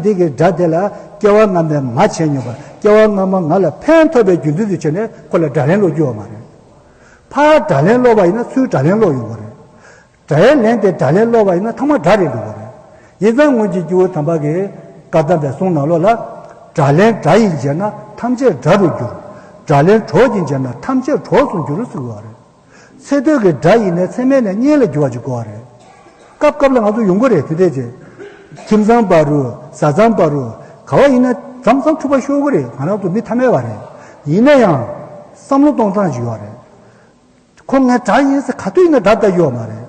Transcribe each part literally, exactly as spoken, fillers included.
དེ་གི་དགྲ་དེ་ལ་སྐྱེ་བ་སྔ་མའི་མ་བྱས་མྱོང་བ། སྐྱེ་བ་སྔ་མ་ང་ལ་ཕན་ཐོགས་པའི་རྒྱུ་མཚན་དུ་བྱས་ནས་ཁོ་ལ་དགྲ་ལན་སློག་རྒྱུ་ཡོད་མ་རེད། ཕར་དགྲ་ལན་སློག་པ་ཡིན་ན་ཚུར་དགྲ་ལན་སློག་ཡོང་གི་རེད། དགྲ་ཡི་ལན་དེ་དགྲ་ལན་སློག་པ་ཡིན་ན་ཐ་མ་དགྲ་རེད་འགྲོ་གི་རེད། ཡིན་ཙང་སྔོན་གྱི་སྐྱེས་བུ་དམ་པ་གིས་བཀའ་གདམས་པའི་གསུང་ནང་ལོགས་ལ། དགྲ་ལན་དགྲ་ཡིས་འཇལ་ན་ཐམས་ཅད་དགྲ་རུ་འགྱུར། དགྲ་ལན་གྲོགས་ཀྱིས་འཇལ་ན་ཐམས་ཅད་གྲོགས་སུ་འགྱུར་ཟེར་བ་རེད། ཚེ་སྟོད་ཀྱི་དགྲ་ཡིན་ནའི་ཚེ་སྨད་ནས་གཉེན་ལ་འགྱུར་བ་ཅིག་དགོས་པ་རེད། སྐབས་སྐབས་ལ་ང་ཚོ་ཡོང་གི་རེད་དེ་འདྲས་ཅིག་ཁྱིམ་ཚང་བར་རུ་བཟའ་ཚང་བར་རུ་ག་བ་ཡིན་ན་མཚམས་མཚམས་འཁྲུག་པ་ཤོར་གི་རེད། ང་རང་ཚོ་མི་ཐ་མལ་བ་རེད། ཡིན་ན་ཡང་བསམ་བློ་གཏོང་སྟངས་ཅིག་ཡོད་རེད། ཁོ་ངའི་དགྲ་ཡིན་ཟེར་ག་དུས་ཡིན་ན་དགྲ་ལྟ་རྒྱུ་ཡོད་མ་རེད།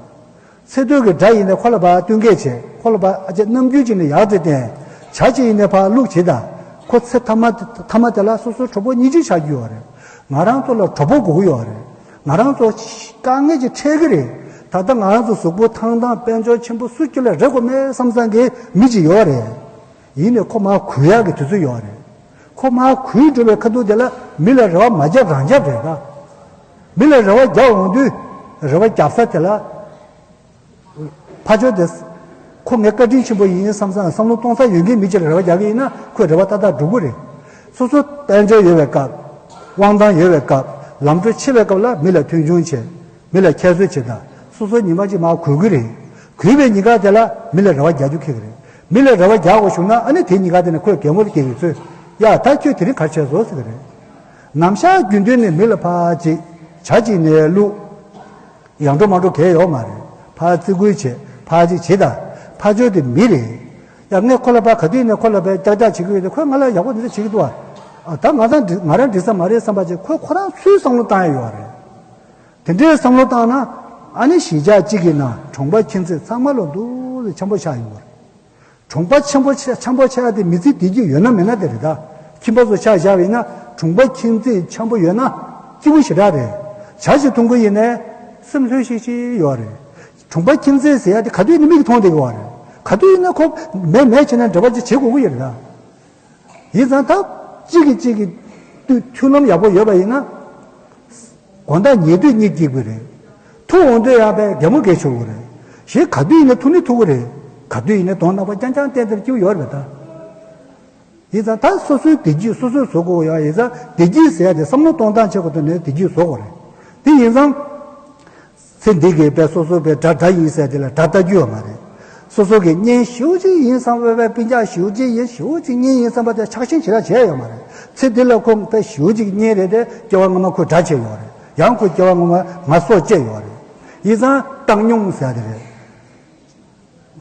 ཚེ་སྟོད་ཀྱི་དགྲ་ཡིན་ནའི་ཁོ་ལ་ཕར་བསྟུན་མཁས་བྱེད། ཁོ་ལ་ཕར་ཨ་ཅེ་རྣམ་འགྱུར་ཅིག་ནས་ཡག་ཙེ་བསྟན། བྱ་ཅིག་ཡིན་ནའི་ཕར་བླུག་བྱེད་དང་། ཁོ་ཚེ་ཐ་མ་ཐ་མ་དེ་ལ་སོ་སོའི་གྲོགས་པོ་གཉིས་ཅིག་ཆགས་རྒྱུ་ཡོད་རེད། ང་རང་ཚོ་ལ་གྲོགས་པོ་དགོས་ཀྱི་ཡོད་རེད། ང་རང་ཚོ་དཀའ་ངལ་ཅིག་འཕྲད་ཀྱི་རེད། ད་ལྟ་ང་རང་ཚོ་གཟུགས་པོ་ཐང་ཐང་དཔལ་འབྱོར་ཆེན་པོ་སུ་ཅིག་ལ་རེ་དགོས་མེད་བསམ་བསམ་གྱི་མི་ཅིག་ཡོད་རེད། ཡིན་ནའི་ཁོ་མར་གུས་ཡག་གི་དུས་ཚོད་ཡོད་རེད། ཁོ་མར་གུས་འགྲོ་བའི་ཁ་ཐུག་དེ་ལ་མི་ལ་རེ་བ་མ་བརྒྱབ་རང་བརྒྱབ་རེད་ད། མི་ལ་རེ་བ་རྒྱག་འོང་དུས་རེ་བ་རྒྱབ་ས་དེ་ལ། ཕར་ཕྱོགས་དེ། ཁོ་ངའི་བཀའ་དྲིན་ཆེན་པོ་ཡིན་བསམ་བསམ་བསམ་བློ་གཏོང་ས་ཡོད་མཁན་མི་གཅིག་ལ་རེ་བ་རྒྱག་གི་ཡིན་ན་ཁོས་རེ་བ་ཏག་ཏག་འགྲུབ་ཀྱི་རེད། སོ་སོ་དཔལ་འབྱོར་ཡོད་པའི་སྐབས། དབང་ཐང་ཡོད་པའི་སྐབས། ལམ་འགྲོ་ཆེ་བའི་སྐབས་ལ་མི་ལ་མཐོང་ཆུང་བྱེད། མི་ལ་ཁྱད་གསོད་བྱེད་དང་། སོ་སོ་ཉི་མ་གཅིག་མར་གུས་ཀྱི་རེད། གུས་པའི་ཉིན་ཀ་དེ་ལ་མི་ལ་རེ་བ་རྒྱག་རྒྱུ་ཁེལ་གྱི་རེད། མི་ལ་རེ་བ་རྒྱག་དགོས་བྱུང་ན་ཨ་ནི་དེ་ཉིན་ཀ་དེ་ནས་ཁོས་གད་མོ་སྐྱེ་གི་ཚོད། ཡ་ད་ཁྱོད་དེ་རིང་ག་རེ་བྱས་སོང་ཟེར་གི་རེད། ནམ་ཞག་རྒྱུན་དུ་ནས་མི་ལ་ཕར་ཅིག་བྱ་གཅིག་ནས་བླུག་ཡང་འགྲོ་མ་འགྲོ་གལ་ཡོད་མ་རེད། ཕར་བརྩི་བཀུར་བྱེད། ཕར་ཅིག་བྱེད་དང་། ཕར་ཕྱོགས་དེ་མི་རེད། ཡང་ངས་ཁོ་ལ་ཕར་ག་དུས་ནས་ཁོ་ལ་ཕར་ཀྱག་ཀྱག་བྱེད་ཀྱི་ཡོད་དེ་ཁོས་ང་ལ་ཡག་པོ་འདི་འདྲ་བྱེད་ཀྱི་འདུག་ཨ། ད་ང་ཚང་འགྲིག་ང་རང་འགྲིག་ས་མ་རེད་བསམ་པ་ཅིག་ཁོས་ཁོ་རང་ཚོའི་བསམ་བློ་བཏང་ཡ་ཡོད་རེད། དེ་འདྲའི་བསམ་བློ་བཏང་ན་ཨ་ནི་གཞིས་ཆགས་གཅིག་གི་ནང་གྲོང་པ་ཁྱིམ་མཚེས་ཚང་མ་ལོ་འདུག་སེ་འཆམ་པོ་ཆགས་ཡོང་གི་རེད། གྲོང་པ་ཆེན་པོ་ཆེ་ཆེན་པོ་ཆགས་ཏེ་མི་ཚེ་བདེ་སྐྱིད་ཡོད་ན་མེད་ན་དེ་རེད་ད། ཁྱིམ་པ་ཚོ་ཆ་བཞག་པ་ཡིན་ན་གྲོང་པ་ཁྱིམ་མཚེས་ཆེན་པོ་ཡོད་ན་སྐྱིད་པོ་ཞེ་དྲག་རེད། ཇ་ཞིག་འཐུང་གི་ཡིན་ནའི་སེམས་ལྷོད་ཤིག་ཤིག་ཡོད་རེད། གྲོང་པ་ཁྱིམ་མཚེས་ཟེར་ཡ་དེ་ག་དུས་ཡིན་ན་མིག་གིས་མཐོང་བསྡད་ཀྱི་ཡོད་རེད། ག་དུས་ཡིན་ན་ཁོ་མེད་མེད་བྱས་ན་འབྲེལ་བ་ཅིག་བྱེད་དགོས་ཀྱི་ཡོད་རེད་ད། ཡིན་ཙང་ད་གཅིག་གིས་གཅིག་གི་མཐུན་ལམ་ཡག་པོ་ཡོད་པ་ཡིན་ན། དགོང་དག་ཉལ་དུས་གཉིད་སྐྱིད་པོ་རེད། ཐུག་འོང་དུས་ཡང་པའི་གད་མོ་གད་ཤོར་གི་རེད། གཞན་ག་དུས་ཡིན་ན་ཐུག་ནི་ཐུག་གི་རེད། ག་དུས་ཡིན་ན་གདོང་ནག་པོ་རྐྱང་རྐྱང་བསྟན་ཏེ་སྐྱིད་པོ་ཡོད་རེད་ད། ཡིན་ཙང་ད་སོ་སོའི་བདེ་སྐྱིད་སོ་སོས་བཟོ་དགོས་ཡོད། ཡིན་ཙང་བདེ་སྐྱིད་ཟེར་ཡ་དེ་བསམ་བློ་གཏོང་སྟངས་བྱེད་དགོས་དོན་ནི་བདེ་སྐྱིད་བཟོ་དགོས་རེད། དེ་ཡིན་ཙང་། ཚེ་འདི་གི་དཔེ་སོ་སོ་དཔེ་དགྲ་དགྲ་ཡིན་ཟེར་དེ་ལ་དགྲ་ལྟ་རྒྱུ་ཡོད་མ་རེད། སོ་སོ་གི་གཉེན་ཞེ་པོ་ཅིག་ཡིན་བསམ་པའི་དཔེ་སྤུན་ཀྱག་ཞེ་པོ་ཅིག་ཡིན་ཞེ་པོ་ཅིག་གཉེན་ཡིན་བསམ་པ་དེ་ཆགས་ཞེན་ཞེ་དྲག་བྱས་ཡོད་མ་རེད། ཚེ་འདི་ལ་ཁོང་དཔེ་ཞེ་པོ་ཅིག་གཉེན་རེད་དེ་སྐྱེ་བ་སྔོན་མ་ཁོས་དགྲ་བྱས་ཡོད་རེད། ཡང་ཁོས་སྐྱེ་བ་སྔོན་མ་ང་སྲོག་བཅད་ཡོད་རེད། ཡིན་ཙང་བཏང་སྙོམས་ཟེར་དེ་རེད།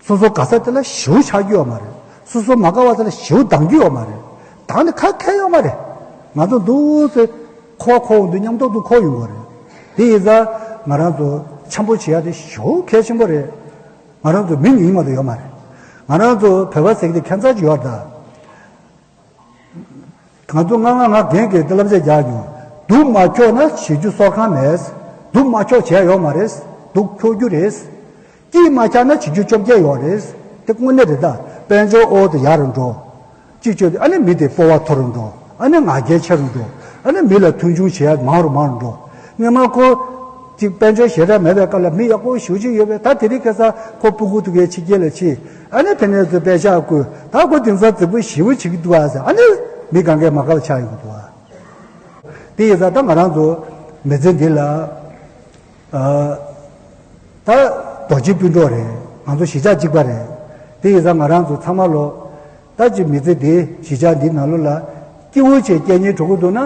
སོ་སོ་དགའ་ས་དེ་ལ་ཞེ་པོ་ཆགས་རྒྱུ་ཡོད་མ་རེད། སོ་སོ་མ་དགའ་བ་དེ་ལ་ཞེ་པོ་སྡང་རྒྱུ་ཡོད་མ་རེད། སྡང་ནི་ཁ་ཁ་ཡོད་མ་རེད། ང་ཚོ་འདུག་སེ་འཁོར་འཁོར་འོང་དུས་མཉམ་ཐོག་ཏུ་འཁོར་ཡོང་གི་རེད། དེ་ཡིན་ཙང་ང་རང་ཚོ་འཆམ་པོ་བྱེད་ཡ་དེ་ཞེ་པོ་གལ་ཆེན་པོ་རེད། ང་རང་ཚོ་མི་ཉུང་ཉུང་མ་གཏོགས་ཡོད་མ་རེད། ང་རང་ཚོ་བོད་པ་ཟེར་གྱི་དེ་ཁྱད་མཚར་ཅིག་ཡོད་རེད་ད། ང་ཚོ་ང་ང་ང་རྒན་གྱིས་དེ་བསླབ་བྱ་རྒྱག་མྱོང་། སྡུག་མ་འཁྱོག་ན་བྱེད་རྒྱུ་གསོ་ཁང་མེད། སྡུག་མ་འཁྱོག་བྱས་ཡོད་མ་རེད། སྡུག་འཁྱོག་རྒྱུ་རེད། སྐྱིད་མ་ཆགས་ན་བྱེད་རྒྱུ་བཅོ་བརྒྱད་ཡོད་རེད། དེ་དངོས་གནས་རེད་ད། དཔལ་འབྱོར་འོག་ཏུ་ཡར་འགྲོ། གཅིག་བཅོས་ཏེ་ཨ་ནི་མི་དེ་སྤོབས་པ་མཐོ་རུ་འགྲོ། ཨ་ནི་ང་རྒྱལ་ཆེ་རུ་འགྲོ། ཨ་ནི་མི་ལ་མཐོང་ཆུང་བྱེད་ཡ་མང་རུ་མང་རུ་འགྲོ། སྔོན་མ་ཁོ་གཅིག་དཔལ་འབྱོར་ཞེ་དྲག་མེད་པའི་སྐབས་ལ་མི་ཡག་པོ་ཞེ་པོ་ཅིག་ཡོད་པས། ད་དེ་རིང་ཁ་སང་ཁོ་སྤུ་གུ་དེ་གའི་ཕྱི་རྒྱལ་ལ་ཕྱིན། ཨ་ནི་དེ་ནས་ཚུར་པད་ཤག་བསྐུར། ད་ཁོ་དེང་སང་རྫིག་པོ་ཞེ་པོ་བྱེད་ཀྱི་འདུག་ཨ་ཟེར། ཨ་ནི་མི་གང་གས་མ་དགའ་བ་ཆགས་ཡོང་གི་འདུག་ཨ། དེ་ཡིན་ཙང་ད་ང་རང་ཚོ་མི་ཚེ་འདི་ལ། ཨ། ད་རྡོ་རྗེ་སྤུན་གྲོགས་རེད། ང་ཚོ་གཞིས་ཆགས་གཅིག་པ་རེད། དེ་ཡིན་ཙང་ང་རང་ཚོ་ཚང་མ་ལོ། ད་ཅི་མི་ཚེ་འདི་གཞིས་ཆགས་འདི་ནང་ལོགས་ལ་སྐྱིད་པོ་བྱས་སྐྱེལ་སྙིང་བྲོ་གི་འདུག་ན་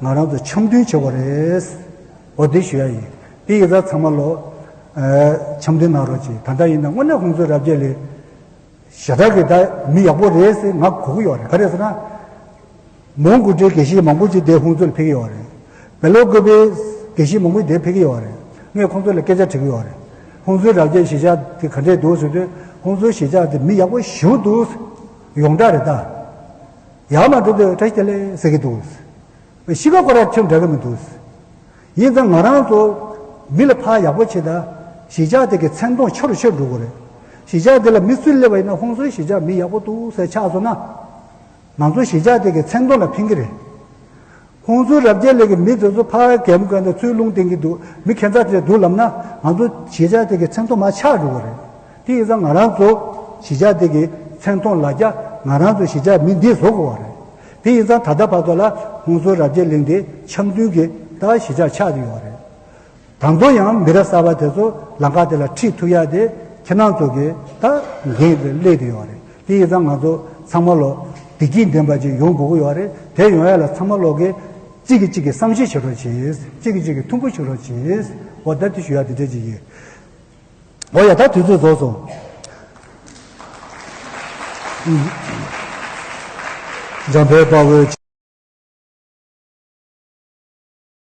ང་རང་ཚོ་འཆམ་མཐུན་བྱེད་དགོས་རེད། འོ་དེ་ཞུ་ཡ་ཡིན། དེ་ཡིན་ཙང་ཚང་མ་ལོ། ཨ། འཆམ་མཐུན་གནང་རོགས་གྱིས། ད་ལྟ་ཡིན་ན་དངོས་གནས་ཁོང་ཚོའི་རབ་རྒྱས་ལས། ཞེ་དྲག་གི་ད་མི་ཡག་པོ་རེད་ཟེར་ང་གོ་གི་ཡོད་རེད། ག་རེ་ཟེར་ན། མོན་གྷོ་འདྲའི་དགེ་བཤེས་མང་པོ་ཅིག་དེ་ཧུན་སུར་ཕེབས་ཀྱི་ཡོད་རེད། བེ་ལོ་ཀུ་པའི་དགེ་བཤེས་མང་པོ་དེ་ཕེབས་ཀྱི་ཡོད་རེད། ངས་ཁོང་ཚོ་ལ་སྐད་ཆ་དྲིས་ཀྱི་ཡོད་རེད། ཧུན་སུར་རབ་རྒྱས་གཞིས་ཆགས་དེ་ག་འདྲས་འདུག་ཟེར་དུས་ཧུན་སུར་གཞིས་ཆགས་དེ་མི་ཡག་པོ་ཞེ་པོ་འདུག་ཡོངས་གྲགས་རེད་ད། ཡར་མར་འགྲོ་དུས་བཀྲ་ཤིས་བདེ་ལེགས་ཟེར་གྱི་འདུག་གཤིས་ཀ་ཁོ་རང་ཁྱོན་འདྲ་གི་མི་འདུག་ཡིན་ཙང་ང་རང་ཚོ་མི་ལ་ཕར་ཡག་པོ་བྱེད་ད། གཞིས་ཆགས་དེ་གི་མཚན་མཐོང་ཆེ་རུ་ཆེ་རུ་འགྲོ་གི་རེད། གཞིས་ཆགས་དེ་ལ་མི་སུ་སླེབས་པ་ཡིན་ན་ཧུན་སུར་གཞིས་ཆགས་མི་ཡག་པོ་འདུག་ཟེར་ཆགས་སོང་ན། ང་ཚོ་གཞིས་ཆགས་དེ་གི་མཚན་མཐོང་ལ་ཕན་གི་རེད། ཧུན་སུར་རབ་རྒྱས་གླིང་གི་མི་དེ་ཚོ་ཕར་གད་མོ་བགད་ནས་ཚུར་རླུང་བསྟན་གི་འདུག་མི་ཁྱད་མཚར་དེ་འདུག་ལབ་ན་ང་ཚོ་གཞིས་ཆགས་དེ་གི་མཚན་མཐོང་མར་ཆག་འགྲོ་གི་རེད། དེ་ཡིན་ཙང་ང་རང་ཚོ་གཞིས་ཆགས་དེ་གི་མཚན་མཐོང་ལ་རྒྱ་ ང་རང་ཚོ་གཞིས་ཆགས་མི་འདི་བཟོ་དགོས་པ་རེད། དེ་ཡིན་ཙང་ད་ལྟ་བར་དུ་ལ་ཧུན་སུར་རབ་རྒྱས་གླིང་འདི་འཆམ་མཐུན་གྱི་ད་གཞིས་ཆགས་ཆགས་བསྡད་ཡོད་རེད། ད་དུང་ཡང་མི་རབས་གསར་པ་དེ་ཚོ་ལམ་ཁ་དེ་ལ་ཁྲིད་ཐུབ་ཡག་དེ་ཁྱེད་རང་ཚོ་གི་ད་འགན་དེ་སླེབས་བསྡད་ཡོད་རེད། དེ་ཡིན་ཙང་ང་ཚོ་ཚང་མ་ལོ་བདེ་སྐྱིད་ལྡན་པ་ཅིག་ཡོང་དགོས་ཀྱི་ཡོད་རེད། དེ་ཡོང་ཡག་ལ་ཚང་མ་ལོ་གི་གཅིག་གིས་གཅིག་གི་བསམ་ཤེས་བྱེད་རོགས་གྱིས། གཅིག་གིས་གཅིག་གི་མཐུན་པོ་བྱེད་རོགས་གྱིས། འོ་ད་དེ་ཞུ་ཡག་དེ་འདྲ་ཅིག་ཡིན། འོ་ཡ། ད་དུས་ཚོད་རྫོགས་སོང་། འཇམ་དཔལ་དཔའ་བོས།